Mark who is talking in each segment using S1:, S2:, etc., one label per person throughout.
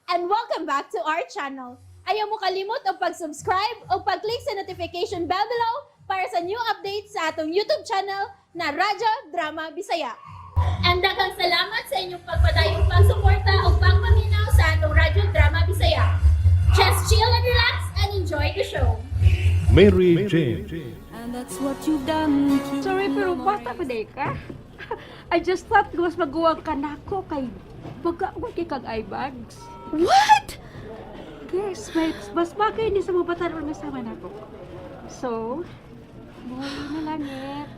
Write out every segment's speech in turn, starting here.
S1: And welcome back to our channel. Ayaw mo kalimot og pag-subscribe o pag-click sa notification bell below para sa new updates sa atong YouTube channel na Radyo Drama Bisaya. And daghang salamat sa inyong pagpadayong pagsuporta o pagpaminaw sa atong Radyo Drama Bisaya. Just chill and relax and enjoy the show.
S2: Mary Jane.
S3: And that's what you've done to
S4: Sorry, pero bata pa diay ka. I just thought mas maguwang ka nako kay baga ko kay kag eye bags.
S5: What?
S4: Yes, mate. Mas bagay ni sa mga bata nga sama nako. So, buhay na langit.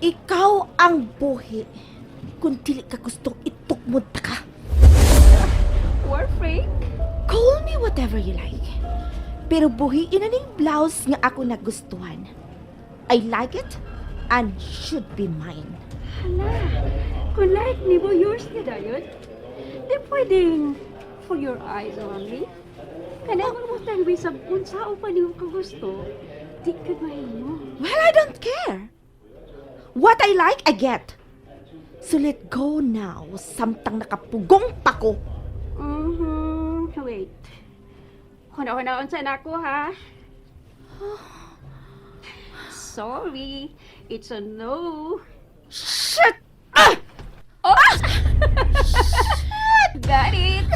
S5: Ikaw ang buhi. Kung dili ka gustong itukmod ta ka.
S4: War freak?
S5: Call me whatever you like. Pero buhiin na ning blouse nga ako nagustuhan. I like it and should be mine.
S4: Hala, kung like nimo, yours na dayon. Di pwedeng for your eyes only. Kanang mo butang bisag unsa pa nimo kagusto, di ka mahimo.
S5: Well, I don't care. What I like, I get. So let go now, samtang nakapugong pa ko.
S4: Wait. Huna-hunaon sa nako, ha? Sorry. It's a no.
S5: Shit! Ah!
S4: Oh! Got it!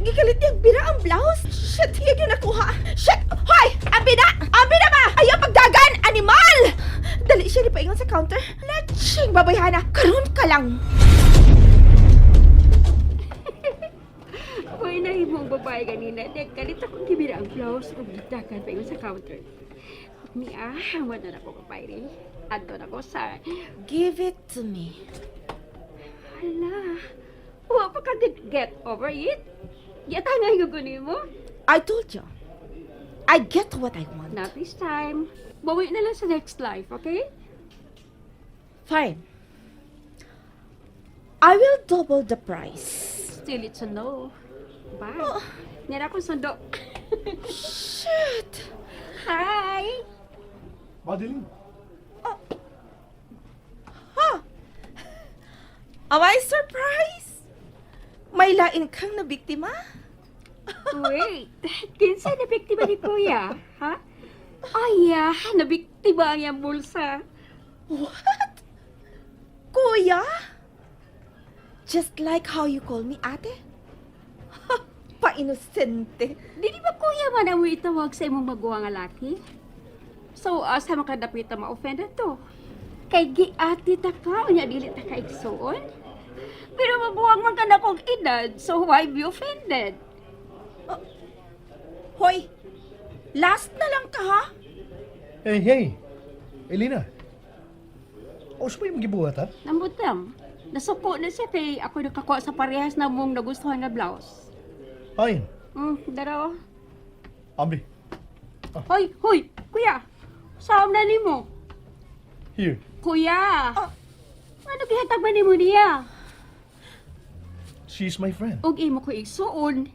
S5: Gikalit niyang bira ang blouse. Shit, iya yung nakuha. Shit! Hoy! Abi na! Abi na ba? Ayaw pagdagan! Animal! Dali siya ni paingon sa counter. Lecheng babayhana. Karon ka lang.
S4: Ako'y nahimong babae ganina. Nagkalit akong gibira ang blouse ug gidakan pa sa counter. Ni ah, wala na ko kapayri. Adto na ko sa
S5: Give it to me.
S4: Hala. Wa pa ka get over it? Yata nga yung mo?
S5: I told you. I get what I want.
S4: Not this time. Bawi na lang sa next life, okay?
S5: Fine. I will double the price.
S4: Still, it's a no. Bye. Nira akong sundo.
S5: Shit!
S4: Hi!
S2: Madeline.
S5: Huh? Am I surprised? May lain kang nabiktima?
S4: Wait, kinsa na biktima ni Kuya? Ha? Ay, ah, nabiktima ang iyang bulsa.
S5: What? Kuya? Just like how you call me ate? Pa-inosente.
S4: Dili ba kuya man ang itawag sa imong maguwang nga laki? So, asa man ka dapita ma-offended to? Kay giati ta ka, unya dili ta ka igsuon. Pero maguwang man ka na kong edad, so why be offended?
S5: Hoy, last na lang ka ha?
S2: Hey, hey. Elena. O, sa may magibuhat, ha?
S4: Nambot lang. Nasuko na siya kay ako nakakuha sa parehas na mong nagustuhan nga blouse.
S2: Fine.
S4: Daraw.
S2: Ambi.
S4: Hoy, hoy, kuya. Saan na nimo?
S2: Here.
S4: Kuya. Ano gihatag ba nimo niya?
S2: She's my friend.
S4: Og imo ko igsuon.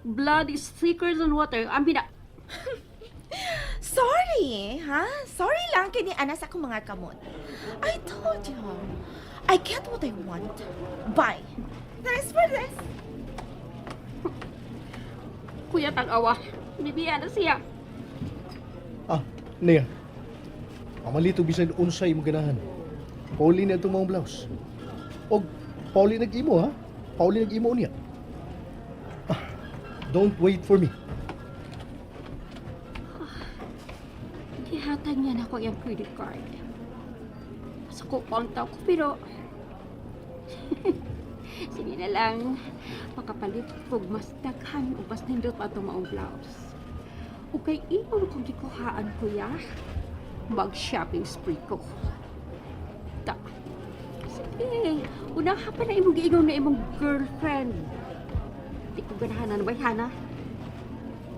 S4: Blood is thicker than water. Ambi na.
S5: Sorry, ha? Sorry lang kay ni Ana sa akong mga kamot. I told you. I get what I want. Bye. Thanks for this.
S4: Kuya tag-awa. Bibiya na siya.
S2: Ah, Nia. Pamalito bisan unsay imong ganahan. Pauli na itong mga blouse. Og pauli nag-imo ha? Pauli nag-imo niya. Ah, don't wait for me.
S4: Gihatag niya na ako iyang credit card. Sa ko ang ko pero sige na lang, makapalit kog mas daghan o mas nindot pa atong maong blouse. O kay imo kong gikuhaan, kuya, mag-shopping spree ko. Ta. Sige, unaha pa na imong giingon na imong girlfriend. Di ko ganahan na bayhana.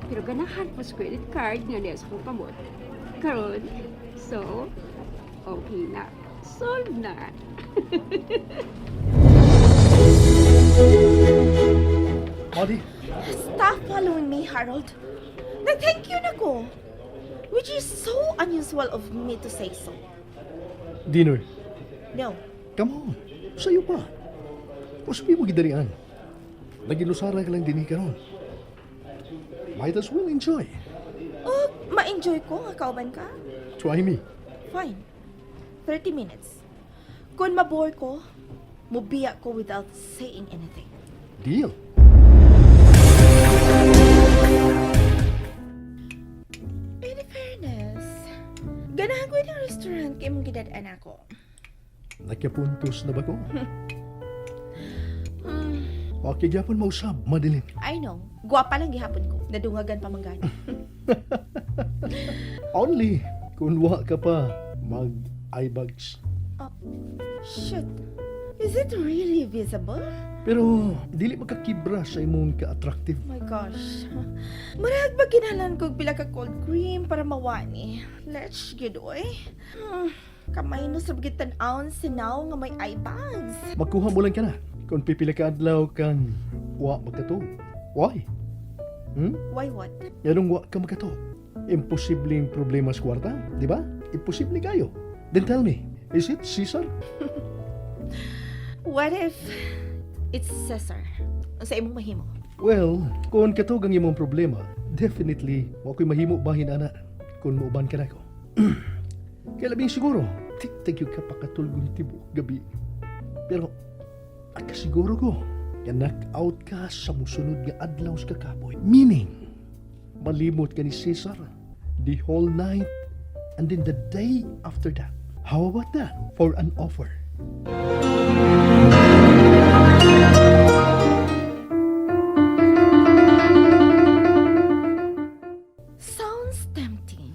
S4: Pero ganahan ko sa credit card nga niya sa akong kamot. Karon, so, okay na. Solve na.
S2: Madi,
S5: Stop following me, Harold. Nag-thank you na ko. Which is so unusual of me to say so.
S2: Dinner.
S5: No.
S2: Come on. Sa'yo pa. Usabi mo gidarian. Naginusara ka lang dinhi karon. Might as well enjoy.
S5: Oh, ma-enjoy ko nga kauban ka.
S2: Try me.
S5: Fine. 30 minutes. Kung mabore ko, mubiya ko without saying anything.
S2: Deal.
S5: In fairness, ganahan ko yung restaurant kay mong gidad-an ako.
S2: Nagkapuntos na ba ko?
S5: Hmm,
S2: Okay, gyapon mausab, Madeline.
S5: I know. Guwapa lang gihapon ko. Nadungagan pa man gani.
S2: Only kung wa ka pa mag eye bags.
S5: Shit. Is it really visible?
S2: Pero dili makakibra sa imong ka-attractive.
S5: Oh my gosh. Murag ba kinahanglan kog pila ka cold cream para mawani? Let's gid oy. Kamay no sa gid tan-awon sinaw nga may eye bags.
S2: Makuha mo lang ka na kung pipila ka adlaw kang wa magkatuo. Why? Hmm?
S5: Why what?
S2: Yanong wa ka magkatuo. Imposibleng problema sa kwarta, di ba? Imposible kayo. Then tell me, is it Caesar?
S5: What if it's Cesar? Unsa imong mahimo?
S2: Well, kung katog ang imong problema, definitely wa ko'y mahimo bahin ana kung muuban ka nako. Kaya labing siguro, tig ka pakatulgon tibuok gabi. Pero, at kasiguro ko, nga knock out ka sa musunod nga adlaw sa kakapoy. Meaning, malimot ka ni Cesar the whole night and then the day after that. How about that for an offer?
S5: Sounds tempting.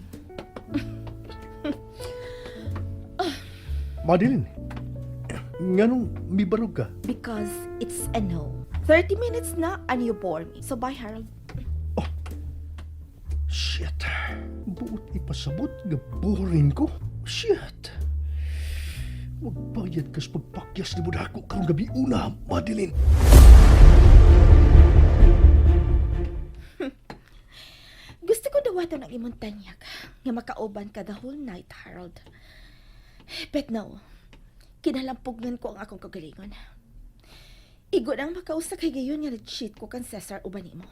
S2: Madeline, nganong mibarog ka?
S5: Because it's a no. 30 minutes na and you bore me. So bye, Harold.
S2: Shit. Buot ipasabot nga boring ko. Shit. Magbayad kas pagpakyas ni Budako karong gabi una, Madeline.
S5: Gusto ko dawatan ang imong tanyak nga makauban ka the whole night, Harold. But no, kinalampugngan ko ang akong kagalingon. Igo nang makausa kay gayon nga nag-cheat ko kan Cesar uban nimo.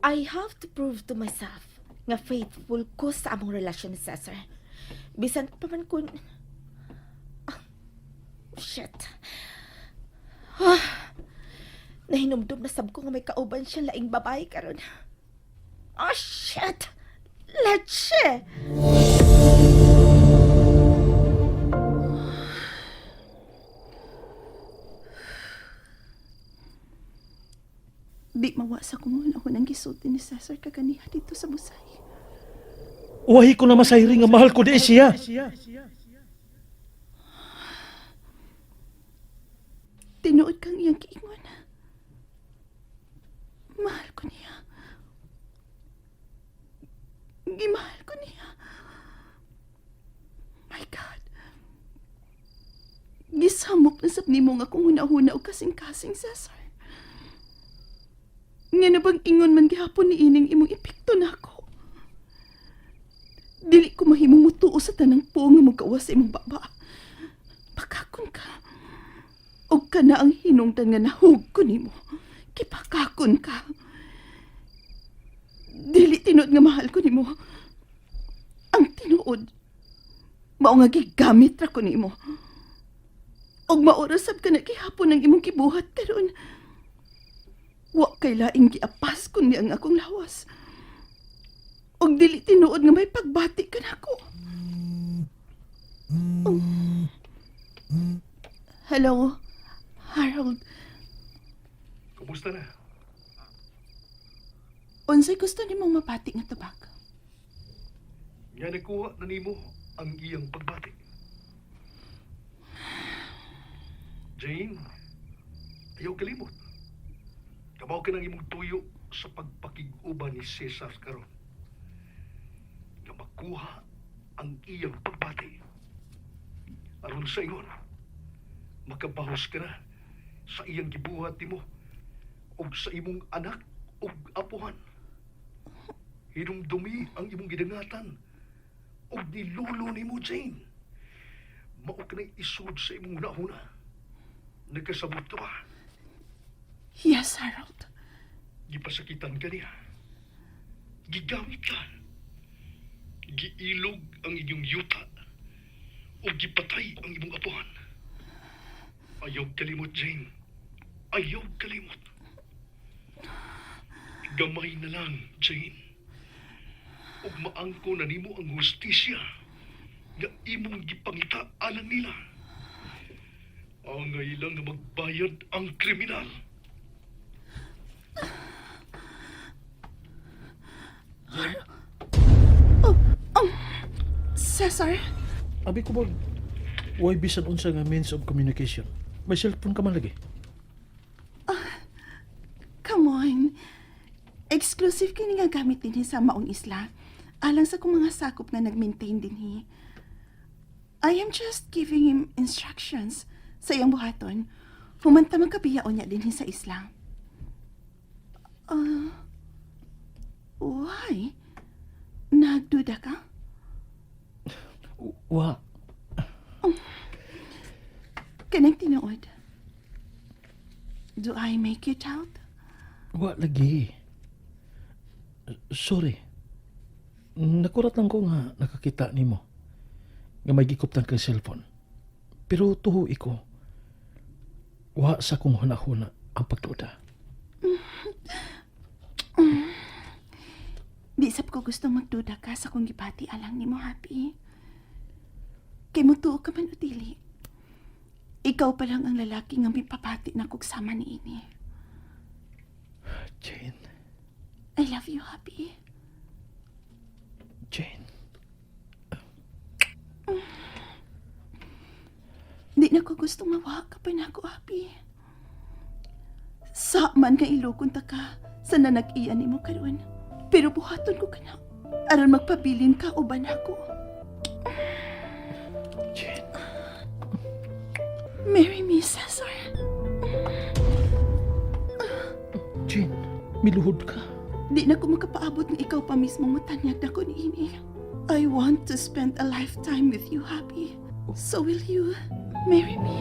S5: I have to prove to myself nga faithful ko sa among relasyon ni Cesar. Bisan pa man kun... Ah, shit. Ah, nahinumdum na sab ko nga may kauban siya laing babae karon. Oh, shit! Leche!
S6: Di mawa sa kung ako nang gisulti ni Cesar kaganiha dito sa Busay.
S7: Uwahi ko na masayri nga mahal ko di siya.
S6: Tinuod kang iyang giingon. Mahal ko niya. Gimahal ko niya. My God. Gisamok na sab nimo nga akong hunahuna og kasing-kasing, Cesar. Nga na bang ingon man gihapon ni ining imong epekto nako. Dili ko mahimong mutuo sa tanang puong nga mogawas sa imong baba. Pakakon ka. Og kana ang hinungdan nga nahug ko nimo. Kipakakon ka. Dili tinuod nga mahal ko nimo. Ang tinuod, mao nga gigamit ra ko nimo. Og maora sab ka na gihapon ang imong gibuhat karon. Wa kay laing giapas kundi ang akong lawas. Og dili tinuod nga may pagbati ka nako. Oh. Hello, Harold.
S2: Kumusta na?
S6: Unsay gusto nimong mapati nga tubag?
S2: Nga nakuha na nimo ang iyang pagbati. Jane, ayaw kalimot. Kabaw ka ng imong tuyo sa pagpakig-uban ni Cesar karon. Nga makuha ang iyang pagbati. Aron sa ingon, makabahos ka na sa iyang gibuhat nimo ug sa imong anak ug apuhan. Hinumdumi ang imong gidangatan ug nilulo nimo, Jane. Mao ka na'y isod sa imong hunahuna. Nagkasabot ka ba?
S6: Yes, Harold.
S2: Gipasakitan ka niya. Gigamit ka. Giilog ang inyong yuta. O gipatay ang imong apuhan. Ayaw kalimot, Jane. Ayaw kalimot. Gamay na lang, Jane. Ug maangko na nimo ang hustisya nga imong gipangita alang nila. Angay lang nga magbayad ang kriminal.
S6: Cesar?
S7: Abi ko ba, why bisan unsa nga means of communication? May cellphone ka man lagi.
S6: Come on. Exclusive kini nga gamit dinhi sa maong isla. Alang sa kong mga sakop nga nag-maintain dinhi. I am just giving him instructions sa iyang buhaton. Humanta magkabiya niya dinhi sa isla. Why? Nagduda ka?
S7: Wa.
S6: Kanang tinuod. Do I make it out?
S7: Wa lagi. Sorry. Nakurat lang ko nga nakakita nimo. Nga may gikuptan kang cellphone. Pero tuho iko. Wa sa kong hunahuna ang pagduda.
S6: Di sab ko gusto magduda ka sa kong gibati alang nimo, Happy. Kay mutuo ka man o dili. Ikaw pa lang ang lalaki nga mipapati na kog sama niini.
S7: Jane,
S6: I love you, Happy.
S7: Jane.
S6: Di na ko gusto mawa ka pa na ako, Happy. Sa man nga ilokon ta ka sa nanag-iyan nimo karon. Pero buhaton ko ka na. Aron magpabilin ka uban ako.
S7: Jane.
S6: Marry me, Cesar.
S7: Jane, miluhod ka.
S6: Di na ko makapaabot nga ikaw pa mismo motanyag na ko niini. I want to spend a lifetime with you, Happy. So will you marry me?